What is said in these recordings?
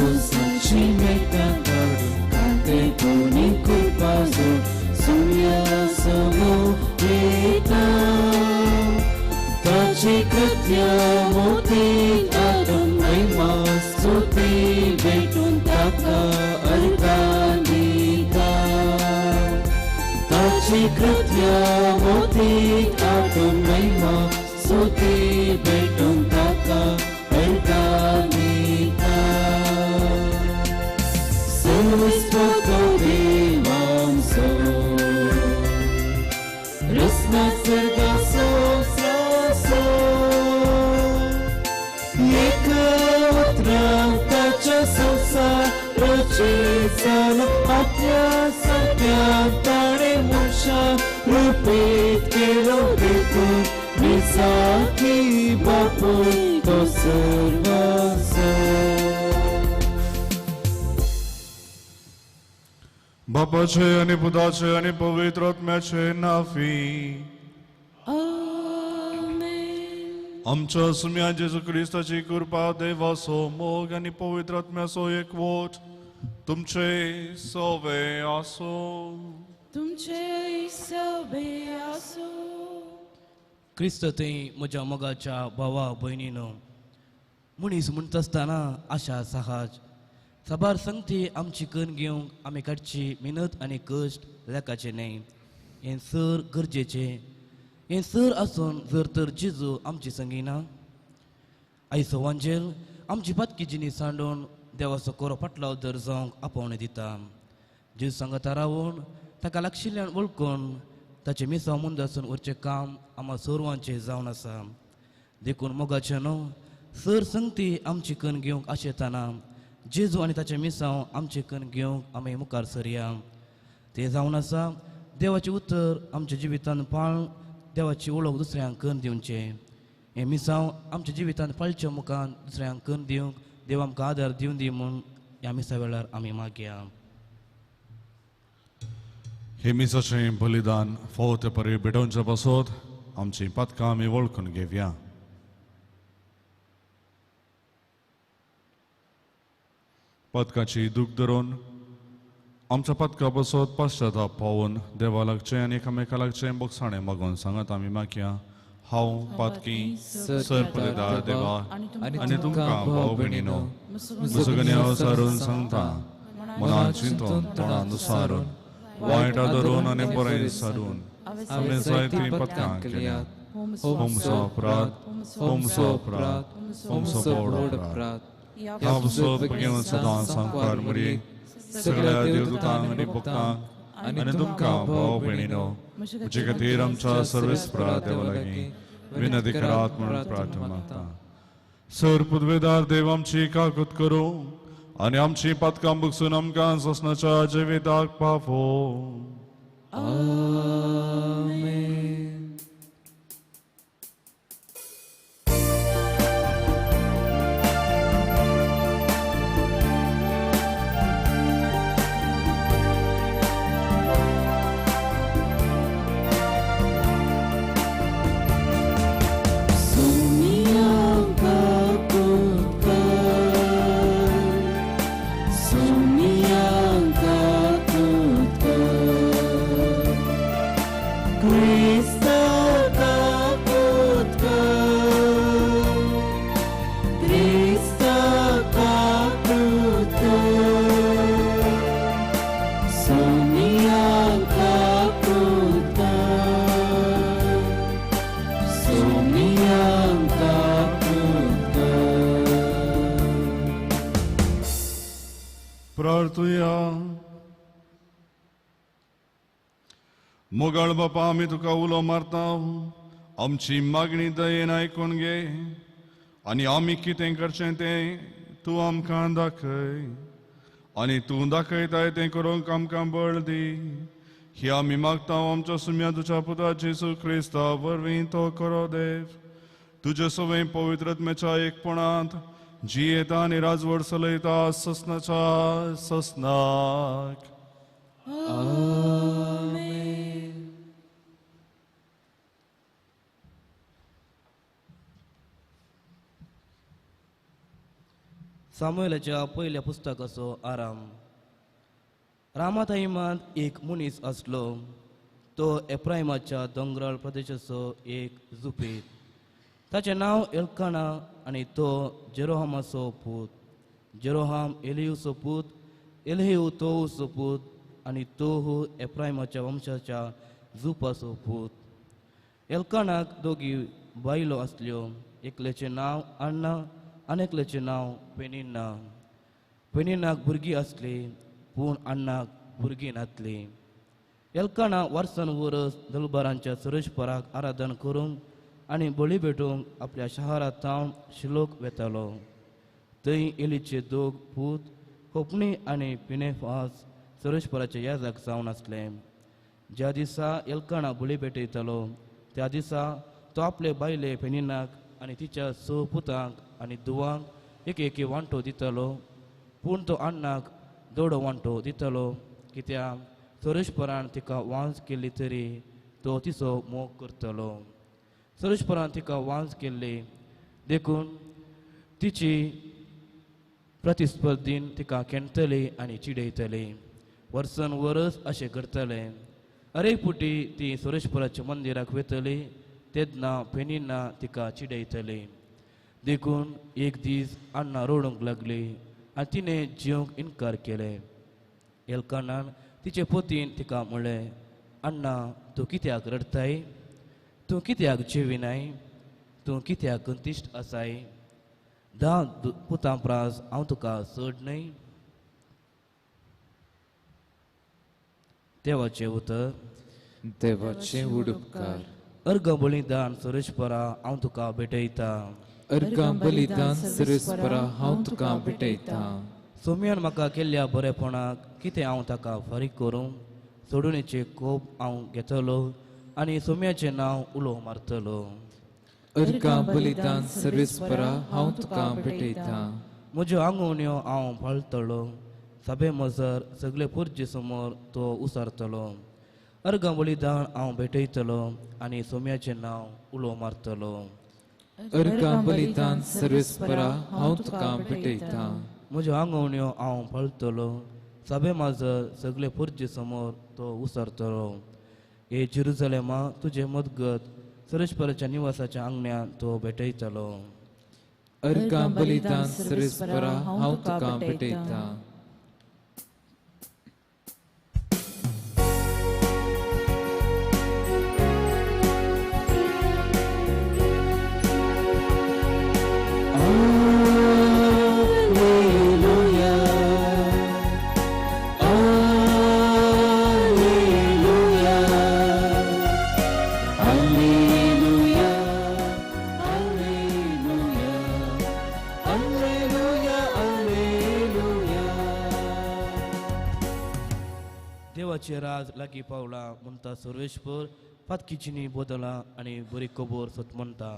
खुर्साची मेटां काडून कातेपोनी कुरपा जोड सुम्या समो येता ताची कृत्या मोती आतून महिमा स्तुती भेटून ताका अर्घां दिता ताची कृत्या मोती आतून महिमा स्तुती भेटून ताका अर्घां दिता सर्वस्वतो देवांसो रसना सर्गासो स्रासो एक उतरां ताच्या संवसाराची जालो आपल्या सत्यान ताणें मनशा रुपीत केलो देखून मिसाकी बापूय तो सर्वांचो. बापाचे आनी पुताचे आनी पवित्र आत्म्याचे नाफी. आमच्या सुम्या जेजू क्रिस्ताची कृपा, देवाचो मोग आनी पवित्र आत्म्याचो एकवट तुमचे सवे आसूं. तुमचे सवे आसूं. क्रिस्त थंय म्हज्या मोगाच्या भावा भयणीनो, मनीस म्हणटा आसतना आशा सहज साबार संगती आमची करून घेवंक आमी काडची मेहनत आनी कश्ट लेखाचे न्हय. हें सर गरजेचें. हें सर आसून जर तर जेजू आमची संगी ना, आयचो वांजेल आमची पातकी जिणी सांडून देवाचो कोरो फाटलाव दर जावंक आपोवणें दिता. जेजू सांगाता रावून ताका लागशिल्ल्यान वळखून ताचें मिसांव मुंदासून उरचें काम आमकां सर्वांचें जावन आसा. देखून मोगाचें न्हू सर संगती आमची करून घेवंक आशेताना जेजू आनी ताचें मिसांव आमचें करून घेवंक आमी मुखार सरया. तें जावन आसा देवाचें उतर आमच्या जिवितान पाळ देवाची वळख दुसऱ्यांक करून दिवचें. हें मिसांव आमच्या जिवितान पाळच्या मुखार दुसऱ्यांक करून दिवंक देव आमकां आदार दिवन दी म्हूण ह्या मिसा वेळार आमी मागया. हे मिसाचें बलिदान फावो ते परी भेटोवच्या पासत आमचीं पातकां आमी वळखून घेवया. पातकाची दूख धरून आमच्या पातका पासत पश्चाताप पावून देवा लागचें आनी एकामेका लागचें बोगसाणें मागून सांगात आमी मागया. हांव पातकी सर पदेदार देवा आनी तुमकां भाव भयणीनो म्हजो सारून सांगता, मनान चिंतून तोंडान दुसारून वायट धरून आनी बरें सारून आमी जायतीं पथकां केल्यात. होमसो अपराध, होमसो अपराध, होमसो व्हड अपराध. ह्या पासत घेवन सदां सामकार मरये सगळ्या देवदूतांक आनी भक्तांक आनी तुमकां भाव भयणीनो म्हजे खातीर आमच्या सर्वेस्परा देवा लागीं विनंती करात म्हणून प्रार्थना मागता. सर पुदवेदार देव आमची काकूत करूं आनी आमची पातकां बगसून आमकां सोसनाच्या जिविताक पावो. आमेन. मोगाळ बापा, आमी तुका उलो मारता, आमची मागणी दयेन आयकून घे आनी आमी कितें करचें तें तूं आमकां दाखय आनी तूं दाखयताय तें करूंक आमकां बळ दी. ही आमी मागता आमच्या सुम्या तुज्या पुता जेजू क्रिस्ता वरवीं तो करो देव. तुजे सवय पवित्र आत्म्याच्या एकपणांत जियेता आनी राजवट चलयता ससनाच्या ससनाक. सामुएलाच्या पयल्या पुस्तकाचो आराम. रामाताईमांत एक मनीस आसलो, तो एफ्रायमाच्या दोंगराळ प्रदेशाचो एक जुपीत. ताचें नांव एल्काना आनी तो जेरोहामाचो पूत, जेरोहाम एलियूचो पूत, एलियू तोहूचो पूत आनी तोहू एफ्रायमाच्या वंशाच्या जुपाचो पूत. एल्कानाक दोगी बायलो आसल्यो, एकल्याचें नांव अन्ना आनी एकल्याचें नांव पेनिन्ना. पेनिन्नाक भुरगीं आसलीं पूण अन्नाक भुरगीं नासलीं. एल्काना वर्सान वरस दलबारांच्या सुरेशपराक आराधन करूंक आनी बळी भेटूंक आपल्या शहरांत थावन शिलोक वेतालो. थंय एलीचे दोग पूत होपणी आनी पिनेफास सुरेशपराचे याजक जावन आसले. ज्या दिसा एल्काना बळी भेटयतालो त्या दिसा तो आपले बायले पेनिनाक आनी तिच्या स पुतांक आनी धुवांक एक एक वांटो दितालो, पूण तो अन्नाक दोडो वांटो दितालो, कित्याक सुरेशपरान तिका वांज केल्ली तरी तो तिचो मोग करतालो. सुरेशपरान तिका वांज केल्ली देखून तिची प्रतिस्पर्धीन तिका केणटली आनी चिडयतली. वर्सान वरस अशें करतलें. अरे पुटी ती सुरेशपराच्या मंदिराक वेतली तेन्ना पेनिन्ना तिका चिडयतली. देखून एक दीस अन्ना रडूंक लागली आनी तिणें जेवंक इनकार केलें. एल्कानान तिचे पोतीन तिका म्हणलें, अण्णा तूं कित्याक रडताय? तूं कित्याक जेविनाय? तूं कित्याक कंतिश्ट आसाय? 10 पुतां प्रास हांव तुका चड न्हय? देवाचें उतर. देवाचें उपकार. अर्घ बलिदान सुरेशपरा हांव तुका भेटयता. अर्घ बलिदान सुरेशपरा हांव तुका भेटयता. सोम्यान म्हाका केल्ल्या बरेपणाक कितें हांव ताका फारीक करूं? सोडुणेचे कोप हांव घेतलो आनी सोम्याचें नांव उलो मारतलो. अर्घ बलिदान सर्वेस्परा हांव तुका भेटयता. म्हज्यो आंगवण्यो हांव पाळटलो, सभे मजर सगळे पुर्जे समोर तो उसारतलो. अर्घ बलिदान हांव भेटयतलो आनी सोम्याचें नांव उलो मारतलो. अर्घ बलिदान सर्वेस्परा हांव तुका भेटयता. म्हज्यो आंगवण्यो हांव पाळटलो, सभे माजर सगळे पुर्जे समोर तो उसरतलो. हे जेरुजलेमा तुजे मदगत सुरेशपराच्या निवासाच्या आंगण्यान तो भेटयतलो. अर्घ बलिदान सर्वेस्परा हांव तुका भेटयता. देवाचे राज लागीं पावला म्हणटा सर्वेश्वर, पातकीचिनी बदला आनी बरी खबर सत म्हणटा.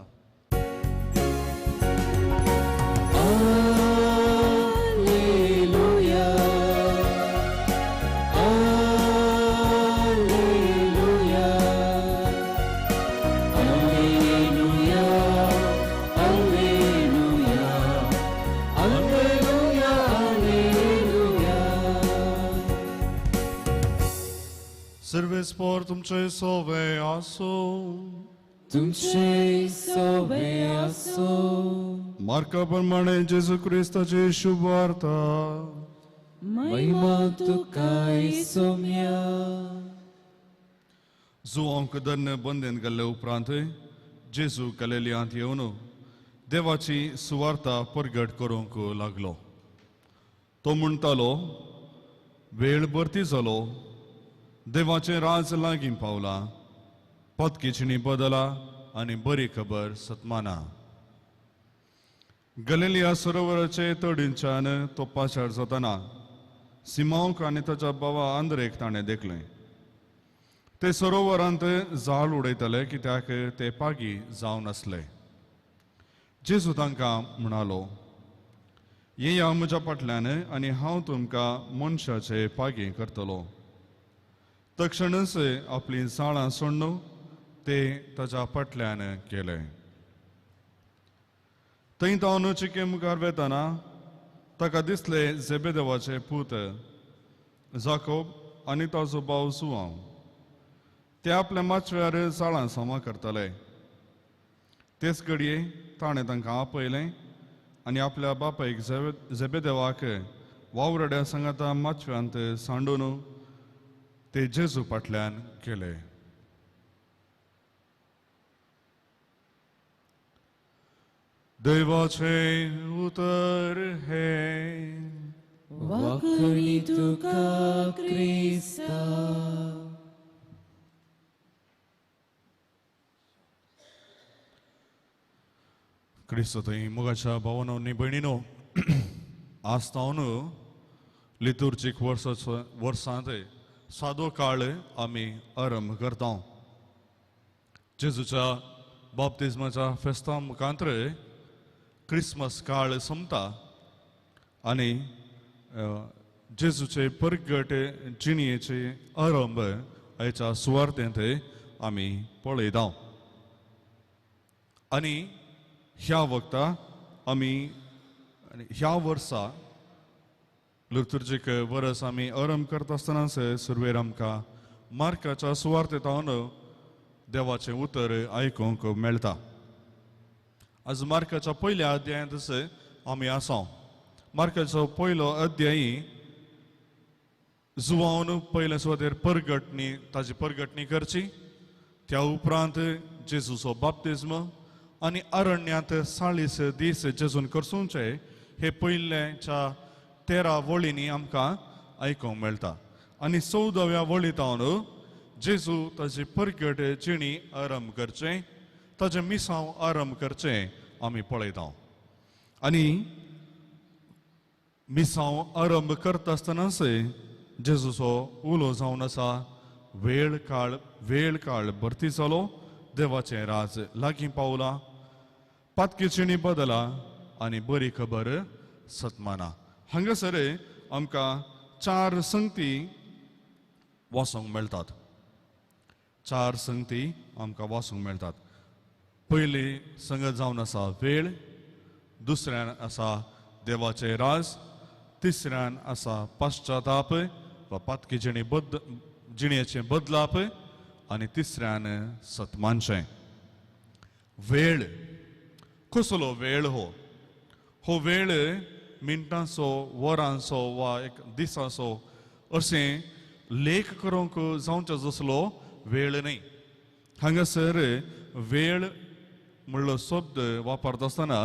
Alleluia, Alleluia, Alleluia, Alleluia, Alleluia, Alleluia. सर्वेस्पर तुमचे सोवे आसो. तुमचे सोवे आसो. मार्का प्रमाणे जेजू क्रिस्ताची शुभवार्ता. महिमा तुका सोम्या. जुवांक धन्य बंदेन गेल्ले उपरांत जेजू गलिलियांत येवन देवाची सुवार्ता परगट करूंक लागलो. तो म्हणटालो, वेळ भरती जालो, देवाचें राज लागीं पावलां, पतकीचणी बदला आनी बरी खबर सतमाना. गलिलिया सरोवराचे तडींच्यान तो पाशार जाताना सिमांवक आनी ताच्या बाबा आंद्रेक ताणें देखलें. ते सरोवरांत जाळ उडयताले कित्याक ते पागी जावन आसले. जेजू तांकां म्हणालो, येया म्हज्या फाटल्यान आनी हांव तुमकां मनशाचे पागी करतलो. तक्षणच आपली जाळां सोडून ते ताच्या फाटल्यान गेले. थंय तावन चिके मुखार वेतना ताका दिसले जेबेदेवाचे पूत जाकोब आनी ताजो भाव जुआंव. ते आपल्या माचव्यार जाळां सामा करताले. तेच घडये ताणें तांकां आपयलें आनी आपल्या बापायक जेबेदेवाक वावरड्या सांगाता माचव्यांत सांडून ते जेजू फाटल्यान गेले. देवाचें उतर हें. वाकणी तुका क्रिस्ता. क्रिस्त थंय मोगाच्या भावानो आनी भयणीनो, आज तावन लितुर्जीक वर्सांत सादो काळ आमी आरंभ करता. जेजूच्या बाप्तिज्माच्या फेस्ता मुखांत क्रिसमस काळ सोंपता आनी जेजूचे परगट जिणयेचे आरंभ आयच्या सुवार्थेंत आमी पळयता. आनी ह्या वखता आमी ह्या वर्सा लितुर्जीक वरस आमी आरंभ करता आसतनाच सुरवेर आमकां मार्काच्या सुवार्थेंत देवाचें उतर आयकूंक मेळटा. आज मार्काच्या पयल्या अध्यायांत आमी आसा. मार्काचो पयलो अध्यायी जुवावन पयले सुवातेर परगटणी ताजी परगटणी करची, त्या उपरांत जेजूचो बाप्तिज्म आनी अरण्यांत 40 दीस जेजून करसूचे हे पयल्याच्या 13 वळींनी आमकां आयकूंक मेळटा. आनी 14व्या वळींत जेजू ताजी परगट जिणी आरंभ करचें, ताजें मिसांव आरंभ करचें आमी पळयता. आनी मिसांव आरंभ करता आसतनाच जेजूचो उलो जावन आसा, वेळ काळ भरती जालो, देवाचें राज लागीं पावलां, पातकी जिणी बदला आनी बरी खबर सतमाना. हांगासर आमकां 4 संगती वाचूंक मेळटात. 4 संगती आमकां वाचूंक मेळटात. पयली संगत जावन आसा वेळ, दुसऱ्यान आसा देवाचें राज, तिसऱ्यान आसा पश्चाताप वा पातकी जिणी जिणयेचें बदलाप आनी तिसऱ्यान सतमानचें. वेळ कसलो वेळ? हो हो वेळ मिनटांचो, वरांचो वा एक दिसाचो अशें लेख करूंक जावचो जसलो वेळ न्हय. हांगासर वेळ म्हणलो शब्द वापरता आसतना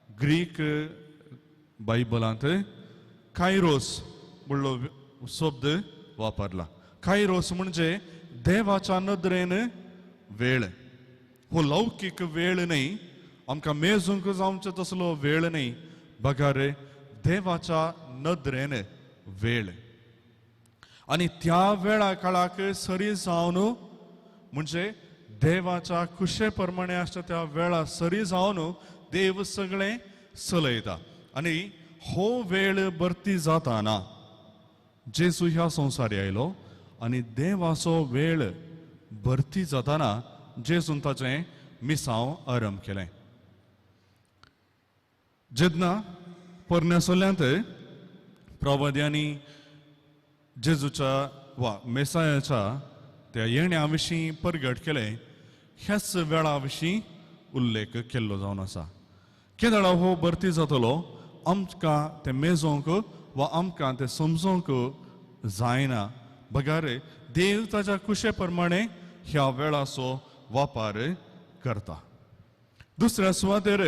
ग्रीक बायबलांत कायरोस म्हणलो शब्द वापरला. कायरोस म्हणजे देवाच्या नदरेन वेळ. हो लौकीक वेळ न्हय, आमकां मेजूंक जावचो तसलो वेळ न्हय, बगर देवाच्या नदरेन वेळ. आनी त्या वेळा काळाक सरी जावन म्हणजे देवाच्या खुशे प्रमाणे आसता त्या वेळा सरी जावन देव सगळें चलयता. आनी हो वेळ भरती जाताना जेजू ह्या संवसारी आयलो आनी देवाचो वेळ भरती जाताना जेजून ताचें मिसांव आरंभ केलें. जेन्ना पोरण्या सोल्यांत प्रवाद्यांनी जेजूच्या वा मेसायाच्या त्या येण्या विशीं परगट केलें, ह्याच वेळा विशीं उल्लेख केल्लो जावन आसा. केदळा हो भरती जातलो आमकां तें मेजोवंक वा आमकां तें समजोवंक जायना, बगर देव ताच्या खुशे प्रमाणे ह्या वेळाचो वापर करता. दुसऱ्या सुवातेर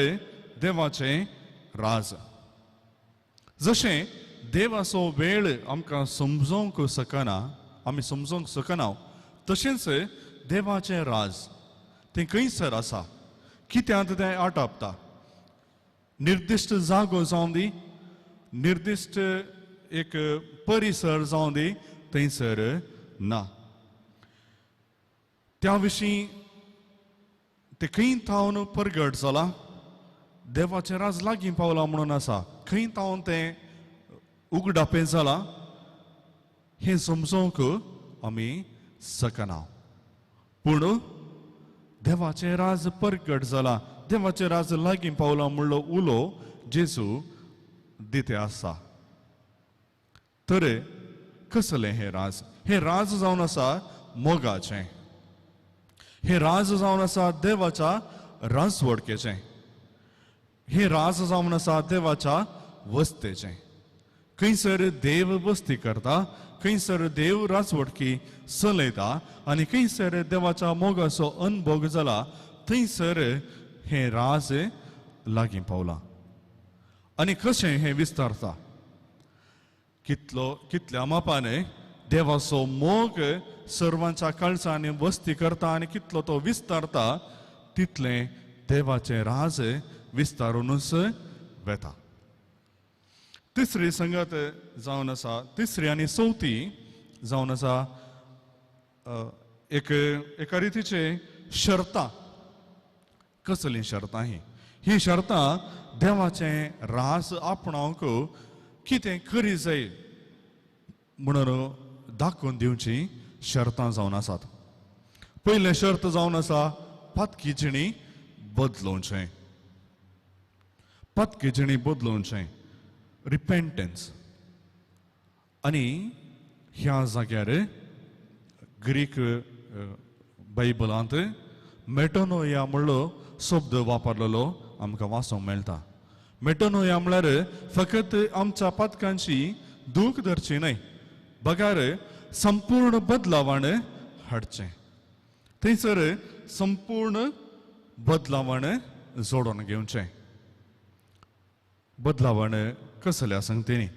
देवाचें राज. जशें देवाचो वेळ आमकां समजोवंक शकना, आमी समजोवंक शकना, तशेंच देवाचें राज तें खंयसर आसा, कित्यांत तें आटापता, निर्दिश्ट जागो जावं दी, निर्दिश्ट एक परिसर जावं दी, थंयसर ना. त्या विशीं ते खंय थावन परगट जाला, देवाचें राज लागीं पावलां म्हणून आसा, खंय थावन तें उगडापें जालां हें समजोवंक आमी शकना. पूण देवाचें राज परगट जाला, देवाचें राज लागीं पावलां म्हणलो उलो जेजू दिते आसा. तर कसलें हें राज? हें राज जावन आसा मोगाचें, हें राज जावन आसा देवाच्या राजवडकेचें, हें राज जावन आसा देवाच्या वस्तेचें. खंयसर देव वस्ती करता, खंयसर देव राजवडकी चलयता आनी खंयसर देवाच्या मोगाचो अनभोग जाला थंयसर हें राज लागीं पावलां. आनी कशें हें विस्तारता, कितल्या मापान देवाचो मोग सर्वांच्या काळजांनी वस्ती करता आनी कितलो तो विस्तारता तितलें देवाचें राज विस्तारुनूच वेता. तिसरी संगत जावन आसा, तिसरी आनी चवथी जावन आसा एका रितीचे शर्तां. कसलीं शर्तां ही? ही शर्तां देवाचें राज आपणावंक कितें करी जाय म्हणून दाखोवन दिवची शर्तां जावन आसात. पयलें शर्त जावन आसा पातकी जिणी बदलोवचें, पातकी जिणी बदलोवचें, रिपेंटन्स. आनी ह्या जाग्यार ग्रीक बायबलांत मेटोनोया म्हणलो शब्द वापरलेलो आमकां वाचूंक मेळटा. मेटोनोया म्हळ्यार फकत आमच्या पातकांची दूख धरची न्हय, बगार संपूर्ण बदलावण हाडचें. थंयसर संपूर्ण बदलावण जोडून घेवचें. बदलावण कसल्या सांगतेनी?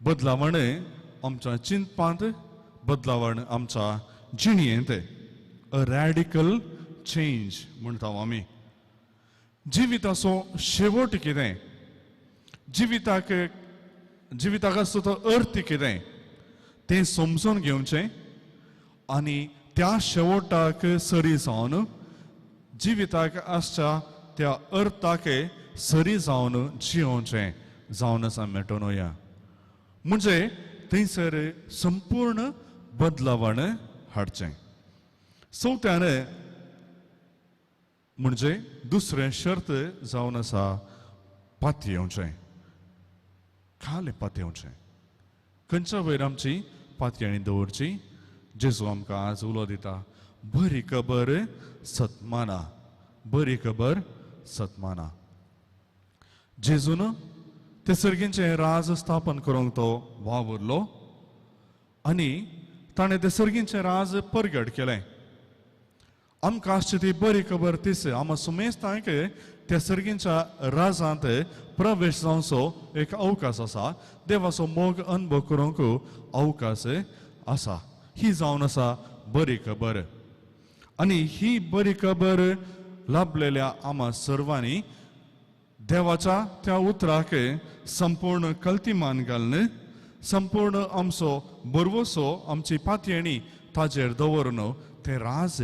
बदलावण आमच्या चिंतपांत, बदलावण आमच्या जिणेंत, अ रॅडिकल चेंज म्हणटा आमी. जिविताचो शेवट कितें, जिविताक आसतो तो अर्थ कितें तें समजून घेवचें आनी त्या शेवटाक सरी जावन जिविताक आसच्या त्या अर्थाक सरी जावन जियोवचें जावन आसा मेटोनोया. म्हणजे थंयसर संपूर्ण बदलावण हाडचें. चवथ्यान म्हणजे दुसरें शर्त जावन आसा पातयेवचें, खालें पातयेवचें. खंयच्या वयर आमची पातयेणी दवरची? जेजू आमकां आज उलो दिता, बरी खबर सतमाना, बरी खबर सतमाना. जेजून ते सर्गींचें राज स्थापन करूंक तो वावुरलो आनी ताणें ते सर्गींचें राज परगट केलें. आमकां आसची ती बरी खबर तीच आमकां सुमेस्तांक त्या सर्गींच्या राजांत प्रवेश जावचो एक अवकाश आसा, देवाचो मोग अनुभव करूंक अवकाश आसा. ही जावन आसा बरी खबर. आनी ही बरी खबर लाभलेल्या आमा सर्वांनी देवाच्या त्या उतराक संपूर्ण कल्तिमान घालून संपूर्ण आमचो बरवसो आमची पातयेणी ताजेर दवरून तें राज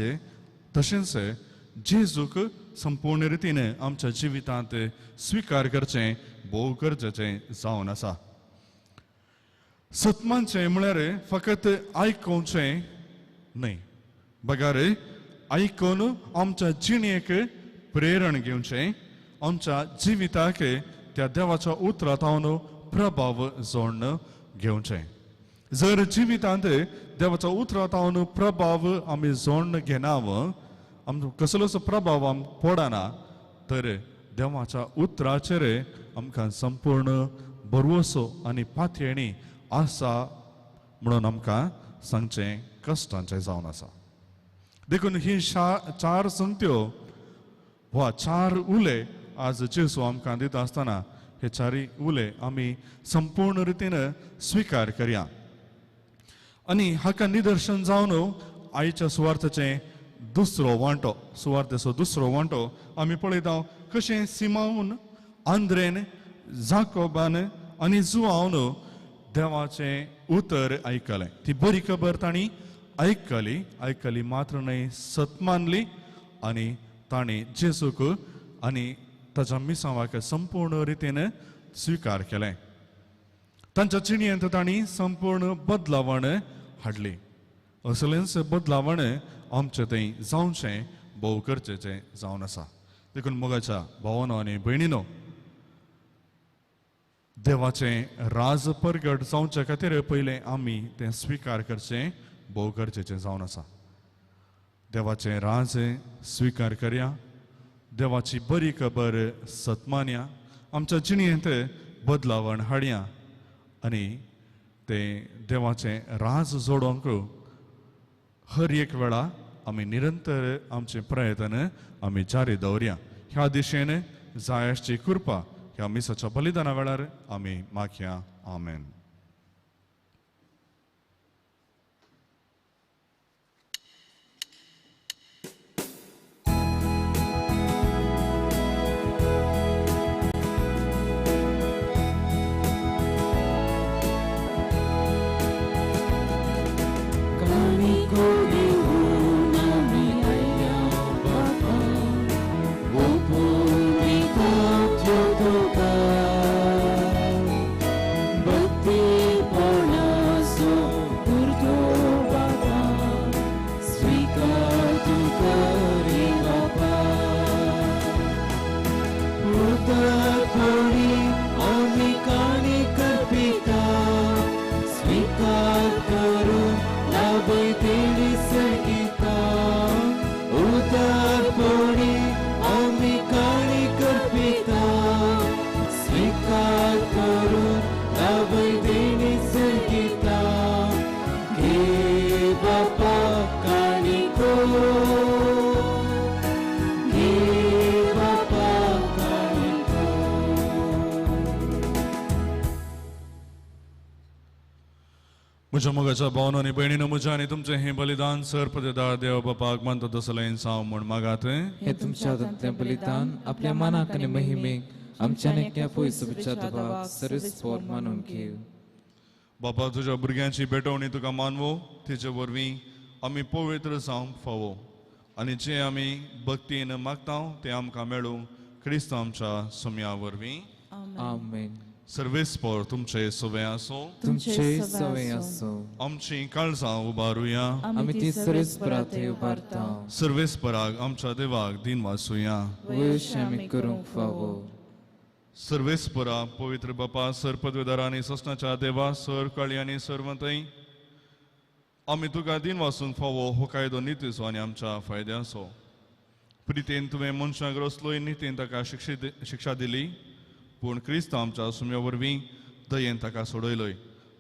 तशेंच जेजूक संपूर्ण रितीन आमच्या जिवितांत स्विकार करचें भोव गरजेचें जावन आसा. सतमानचें म्हळ्यार फकत आयकोवचें न्हय, बगार आयकून आमच्या जिणेक प्रेरण घेवचें, आमच्या जिविताक त्या देवाच्या उतरांत प्रभाव जोडून घेवचें. जर जिवितांत देवाच्या उतरांत प्रभाव आमी जोडून घेना, आमचो कसलोच प्रभाव आम पडना, तर देवाच्या उतराचेर आमकां संपूर्ण भरवसो आनी पातयेणी आसा म्हणून आमकां सांगचें कश्टांचें जावन आसा. देखून ही चार संगत्यो वा चार उले आज जेजू आमकां दिता आसतना हे चारी उले आमी संपूर्ण रितीन स्विकार करया. आनी हाका निदर्शन जावन आयच्या सुवार्थाचें दुसरो वांटो, सुवार्थेचो दुसरो वांटो आमी पळयता कशें सिमावन, आंद्रेन, जाकोबान आनी जुआवन देवाचें उतर आयकलें. ती बरी खबर तांणी आयकली, आयकली मात्र न्हय, सतमानली आनी तांणी जेजूक आनी ताच्या मिसांवाक संपूर्ण रितीन स्विकार केलें. तांच्या जिणेंत तांणी संपूर्ण बदलावण हाडली. असलेंच बदलावण आमचें थंय जावचें भोव गरजेचें जावन आसा. देखून मोगाच्या भावानो आनी भयणीनो, देवाचें राज परगट जावचे खातीर पयलें आमी तें स्विकार करचें भोव गरजेचें जावन आसा. देवाचें राज स्विकार करया, देवाची बरी खबर सत्मानया, आमच्या जिणेंत बदलावण हाडया आनी तें देवाचें राज जोडोवंक हर एक वेळा आमी निरंतर आमचे प्रयत्न आमी जारी दवरया. ह्या दिशेन जाय आसची कृपा ह्या मिसाच्या बलिदाना वेळार आमी मागया. आमेन. म्हज्या मोगाच्या भावन आनी भयणीनो, म्हज्या आनी तुमचें हें बलिदान सर पदेदार देव बापाक मानता तसलें साव म्हूण मागात. हें तुमच्या हातांतलें बलिदान आपल्या मनाक आनी महिमेक आमच्या एकट्या पयसुच्या दबाक सर्वेस्पोर मानून घेव. बापा, तुज्या भुरग्यांची भेटवणी तुका मानवो, तिचे वरवीं आमी पवित्र जावंक फावो आनी जें आमी भक्तीन मागता तें आमकां मेळूं क्रिस्त आमच्या सुम्या वरवीं. आमेन. सर्वेस्पोर तुमचे सवे आसो, तुमचे सवे आसो. आमची काळजां उबारुया, आमी ती सर्वेस्परा थंय उबारता. सर्वेस्पराक आमच्या देवाक दिन वाचुया, वयश आमी करूंक फावो. सर्वेस्परा पवित्र बापा, सर पदवेदार आनी ससनाच्या देवा, सर काळी आनी सर्वंतय, आमी तुका दिन वाचूंक फावो हो कायदो नितीचो आनी आमच्या फायद्याचो. प्रितीन तुवें मनशाक रचलोय, नितीन ताका शिक्षा दिली, पूण क्रिस्त आमच्या सुम्या वरवीं दयेन ताका सोडयलोय.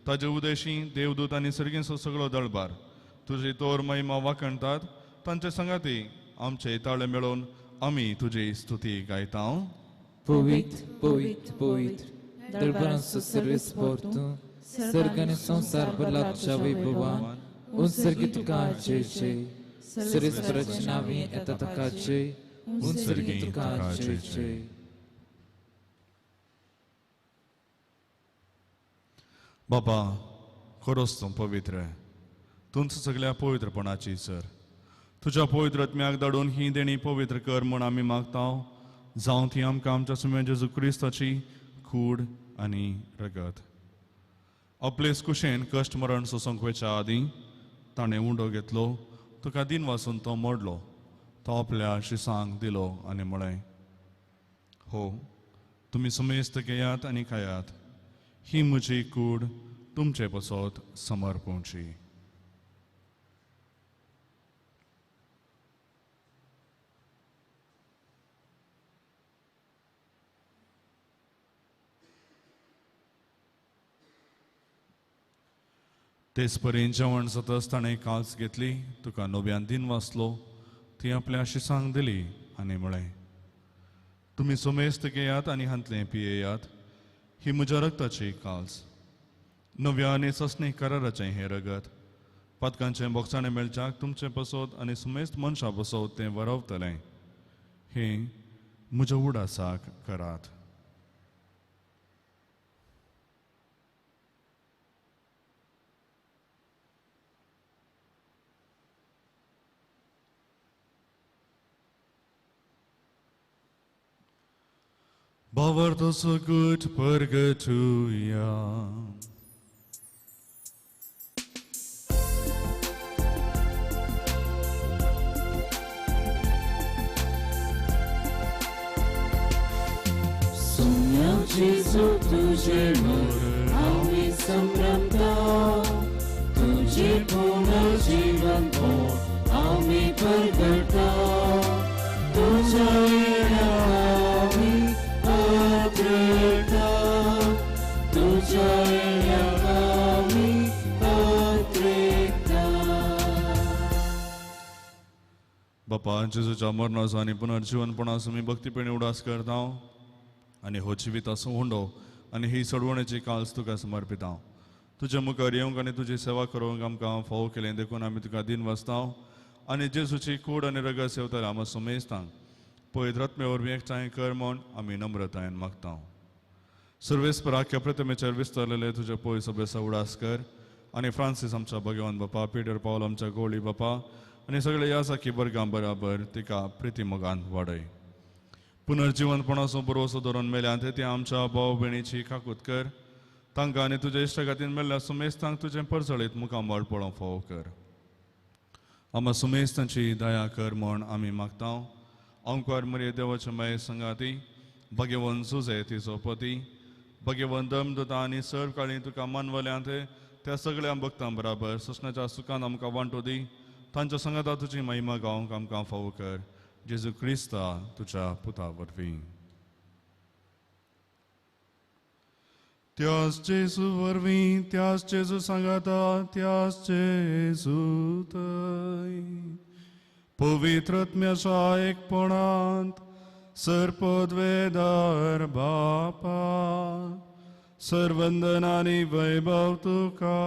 ताजे उदेशी देवदूत आनी सर्गींचो सगळो दळबार तुजी तोर महिमा वाखणटात. तांचे संगाती आमचे ताळे मेळोवन आमी तुजी स्तुती गायता. पवित्र पवित्र पवित्र दरबारांचो सर्वेस्पोर तूं, सर्ग आनी संवसार भरला तुज्या वैभवान. उंचर्गी तुका जय जय, सर्वेस्पराच्या नांवी येता ताका जय, उंचर्गी तुका जय जय. बाबा, खरोच तूं पवित्र, तुमच्या सगळ्या पवित्रपणाची सर. तुज्या पवित्र आत्म्याक धाडून ही देणी पवित्र कर म्हूण आमी मागता. जावं ती आमकां आमच्या सुम्या जेजू क्रिस्ताची कूड आनी रगत. आपलेच कुशेन कश्ट मरण सोसूंक वयच्या आदीं ताणें उंडो घेतलो, तुका दिन वाचून तो मोडलो, तो आपल्या शिसांक दिलो आनी म्हळें, हो तुमी सुमेस्त घेयात आनी खायात, ही म्हजी कूड तुमचे पसत समर्पणची. तेच परी जेवण जातच ताणें काल्स घेतली, तुका नव्यान दिन वाचलो, ती आपल्या शिसांक दिली आनी म्हळें, तुमी सुमेस्त घेयात आनी हांतलें पियेयात, ही म्हज्या रक्ताची काल्स, नव्या आनी ससणी कराराचें हें रगत. पातकांचें बोगसाणें मेळच्याक तुमचें पसत आनी सुमेस्त मनशां पसत तें वरवतलें. हें म्हज्या उडासाक करात. Bavarto so good purgatoria. Gesù tu तुझे मरण आमी संभ्रमता, तुझे पुनर्जीवनपण आमी परगटा, तुझ्या येण्याक आमी आत्रता, तुझ्या येण्याक आमी आत्रेता. बापा, जेजूच्या मरणाचो आनी पुनर्जीवनपणाचो मी भक्तीपणी उडास करता आनी हो जिविताचो हुंडो आनी ही सोडवणेची काल्स तुका समर्पिता. तुज्या मुखार येवंक आनी तुजी सेवा करूंक आमकां फावो केलें देखून आमी तुका दिन वाचता आनी जेजूची कूड आनी रगत सेवताले आमी सुमेस्तांक पवित्र आत्मे वरवीं एकठांय कर म्हूण आमी नम्रतायेन मागता. सर्वेस्पर आख्या प्रतिमेचेर विस्तारलेले तुज्या पय सभेचो उडास कर आनी फ्रांसीस आमच्या भगवान बापा, पिटर पावल आमच्या गोळी बापा आनी सगळे ह्या साखी वर्गां बराबर तिका प्रिती मोगान वाडय. पुनर्जीवनपणाचो बरोसो धरून मेल्यांत ते आमच्या भाव भयणीची काकूत कर, तांकां आनी तुज्या इश्टागतीन मेल्ल्या सुमेस्तांक तुजें परजळीत मुखामळ पळोवंक फावो कर. आमा सुमेस्तांची दया कर म्हूण आमी मागता. अंकुर मरिये देवाचे माये संगाती, भगवंत सुजे तिचो पती, भगवंत धर्मदूता आनी सर्व काळी तुका मानवल्यांत त्या सगळ्या भक्तां बराबर ससनाच्या सुखान आमकां वांटो दी. तांच्या संगाता तुजी महिमा गावंक आमकां फावो कर. जेजू क्रिस्ता तुज्या पुता वरवीं. त्याच जेजू वरवीं, त्याच जेजू सांगाता, त्याच जेजू थंय पवित्र आत्म्याच्या एकपणांत सर्पद्वेदार बापा, सर्वंदन आनी वैभव तुका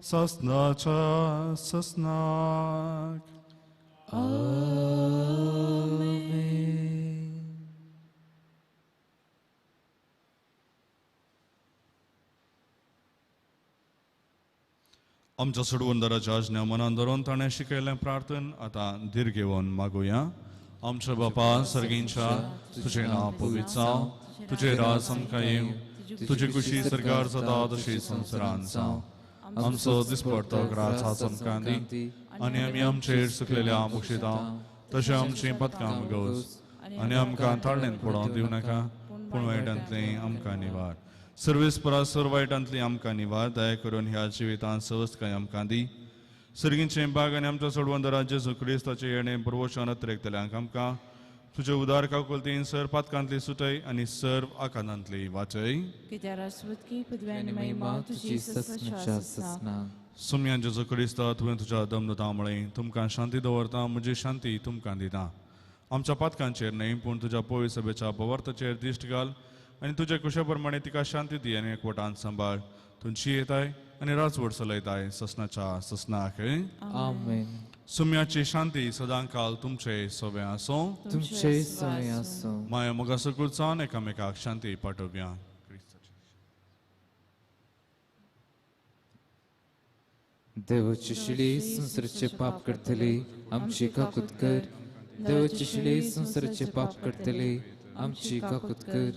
ससनाच्या ससनाक. आमेन. आमच्या सोडवणदाराच्या आज्ञा मनान धरून ताणें शिकयल्लें प्रार्थन आतां धीर घेवन मागुया. आमच्या बापा सर्गींच्या, तुजें नांव पवित्र जावं, तुजें राज आमकां येवं, तुजी खुशी सरकार जाता तशी संवसारांत जावं. आमचो दिसपडतो ग्रास आज आमकां दी आनी आमी आमचेर सुकलेल्या मुक्षिता तशें आमचीं पदकां गवस आनी आमकां ताळणेंत पडोवंक दिवं नाका, पूण वायटांतलीं आमकां निवार. सर्वेस परासर वायटांतली आमकां निवार. दया करून ह्या जिवितांत सवस्तकाय आमकां दी. सर्गींचें बाग आनी आमच्या सोडवंदरा जेजू क्रिस्ताचें येणें बरवशान अत्रेकतल्यांक आमकां तुजे उदार काकुलतीन सर पातकांतली सुटय आनी सर्व आकांतांतली वाचय. सुम्यान जेजू क्रिस्ता, तुवें तुज्या दमदता म्हळें, तुमकां शांती दवरता, म्हजी शांती तुमकां दिता. आमच्या पातकांचेर न्हय पूण तुज्या पवित्र सभेच्या बवार्थाचेर दिश्ट घाल आनी तुज्या कुशा प्रमाणे तिका शांती दी आनी एकवटान सांबाळ. तुमची येताय आनी राजवट चलयताय ससनाच्या ससनाक. आमेन. सुम्याची शांती सदांकाल तुमचे सवे आसूं. तुमचे सवे आसूं. माया मोगा सकूलचान एकामेकाक शांती पाठोवया. देवाची शिळी संसाराचे पाप करतले आमची काकूत कर. देवाची शिळी संसाराचे पाप करतले आमची काकूत कर.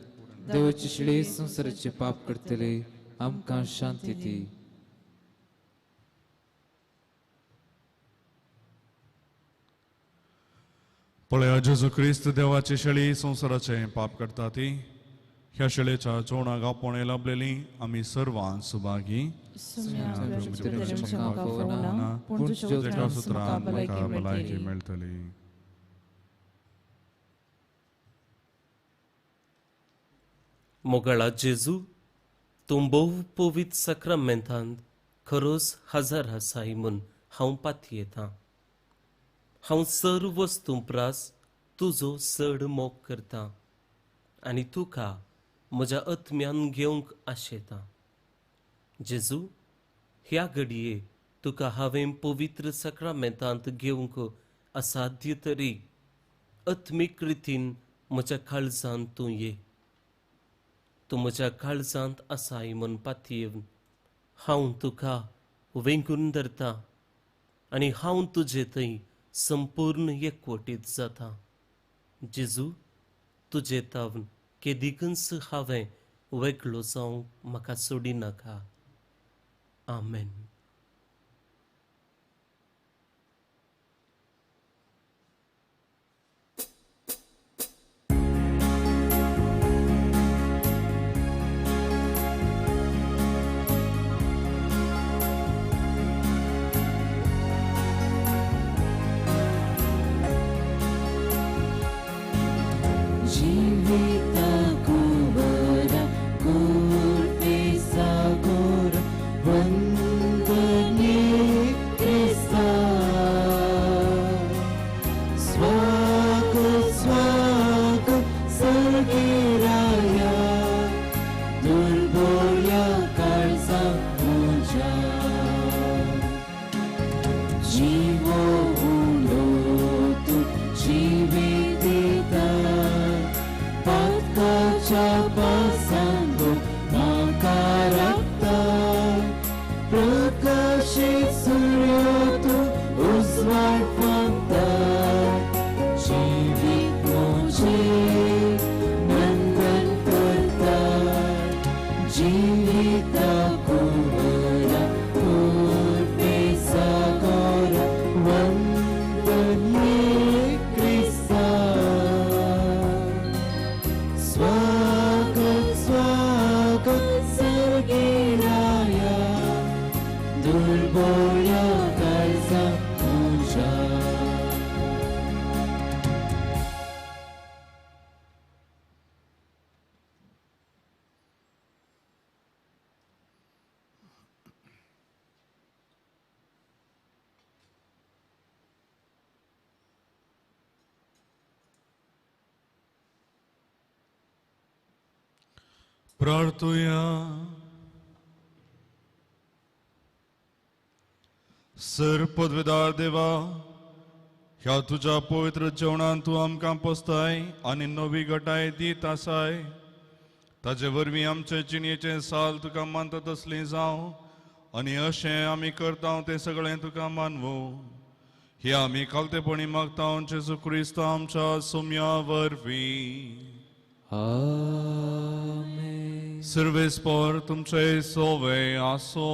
देवाची शिळी संसाराचे पाप करतले आमकां शांती दी. पळया जेजू क्रिस्त देवाची शेळी संवसाराचे पाप करता ती. ह्या शेळेच्या जेवणाक आपोवणें लाभलेली आमी सर्वां सुभागी. भलायकी मेळटली. मोगाळा जेजू, तूं भोव पवित्र साक्रामेंतांत खरोच हजार आसाय म्हूण हांव पातयेतां. हांव सर्व वस्तूं प्रास तुजो चड मोग करतां आनी तुका म्हज्या आत्म्यान घेवंक आशेतां. जेजू, ह्या घडये तुका हांवें पवित्र साक्रामेंतांत घेवंक असाध्य तरी आत्मीक रितीन म्हज्या काळजांत तूं ये. तूं म्हज्या काळजांत आसाय म्हूण पातयेवन हांव तुका वेंगून धरता आनी हांव तुजे थंय संपूर्ण एकवटीत जाता. जेजू, तुजे तावन केदिकूच हांवें वेगळो जावंक म्हाका सोडिनाका. आमेन. प्रार्थुया. सर पदवेदार देवा, ह्या तुज्या पवित्र जेवणान तूं आमकां पोसताय आनी नवी गटाय दीत आसाय. ताजे वरवीं आमचे जिणेचें साल तुका मानता तसलें जावं आनी अशें आमी करता तें सगळें तुका मानवूं. हे आमी खालतेपणी मागता जेजू क्रिस्त आमच्या सोम्या वरवीं. आमेन. सर्वेस्पर तुमचे सोवे आसो.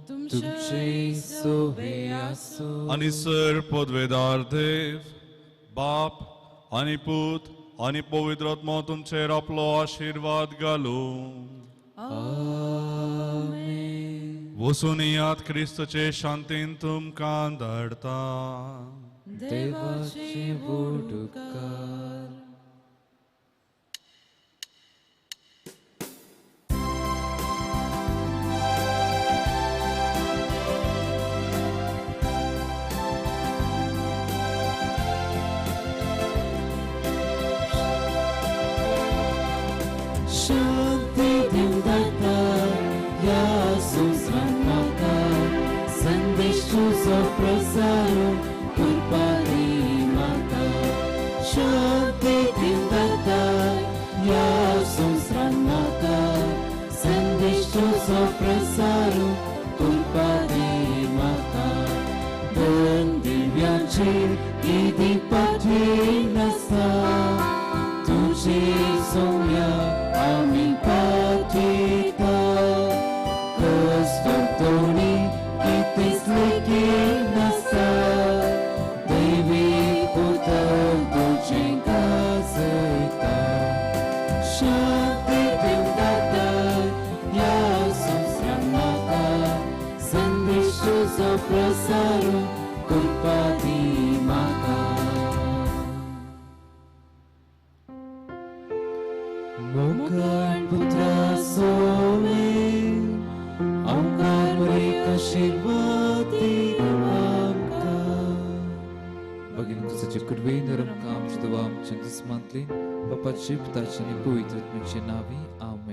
तुमचे सोवे आसो. आनी सर पदवेदार देव बाप आनी पूत आनी पवित्र आत्मो तुमचेर आपलो आशिर्वाद घालूं. आमेन. वचून यात क्रिस्तचे शांतीन तुमकां धाडटा. देवाचे वोडुकार. शांती दिवदाता ह्या संवसारांत म्हाका संदेश तुजो प्रसार करपा दी म्हाका. शांती दिवदाता ह्या संवसारांत म्हाका संदेश तुजो प्रसार करपा दी म्हाका. धन दिव्यांचेर इदी पाठयनासता तुजे सौम्या आमी पाठयता. कश्ट तोणी कितेंच लेखिनासता दैवी उतर तुजें गाजयता. शांती दिवदाता ह्या संवसारांत म्हाका संदेश तुजो प्रसार करपा दी म्हाका. मोगान पुत्रा सोवे आमकां बरें आशिर्वाद दी आमकां. भगिनी तुझे कुडवे नरम काम देवा आमच्या दुस्मांतले बापाचे पुताचे आनी पवित्र आत्म्याचे नांवी. आमेन.